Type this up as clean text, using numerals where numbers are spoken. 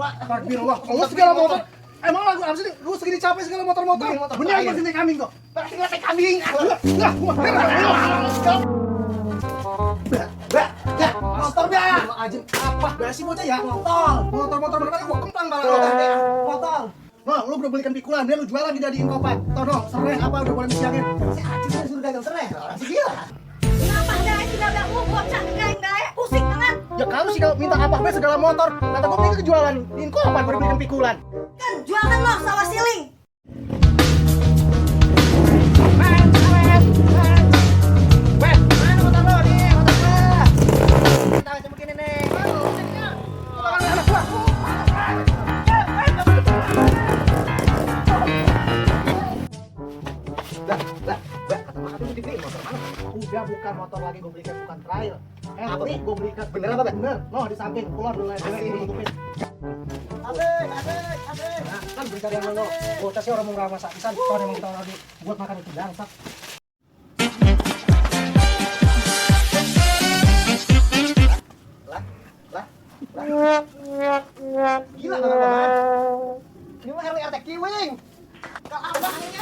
Astagfirullah. Lu segala motor. Emang lagu apa sih? Lu segini capek segala motor-motor. Bener gua sini kambing kok. Tinggal teh kambing. Enggak, gua. Motor dah. Aja apa? Basi bocah ya. Motor bener gua kempang bala motor. Noh, lu udah belikan pikulan, dia lu jual lagi jadiin kopak. Toh dong, sereh apa udah boleh disiangin. Si Acing kan suruh dagang serai. Si gila. Kenapa ada si dagang lu bocah ngegaing dae? Pusing banget. Ya kamu sih kalau minta apa segala motor. Kata gua ini kejualan in kopak baru belikan pikulan. Kan jualan lo sawah siling. Mana motor lo nih? Motor lo. Kita aja begini nih. Udah bukan motor lagi gue belikan, bukan trail. Apa Nih gue belikan. Bener apa, Bang? Bener. Noh di samping keluar dulu aja gue tutupin. Abeng. Nah, kan berita yang lo. Bocah sih orang mau nggak masak pisan. Kalau emang kita lagi buat makan itu bangsat. Gila kan Bang? Ini mah RT Kiwing. Kalau abangnya.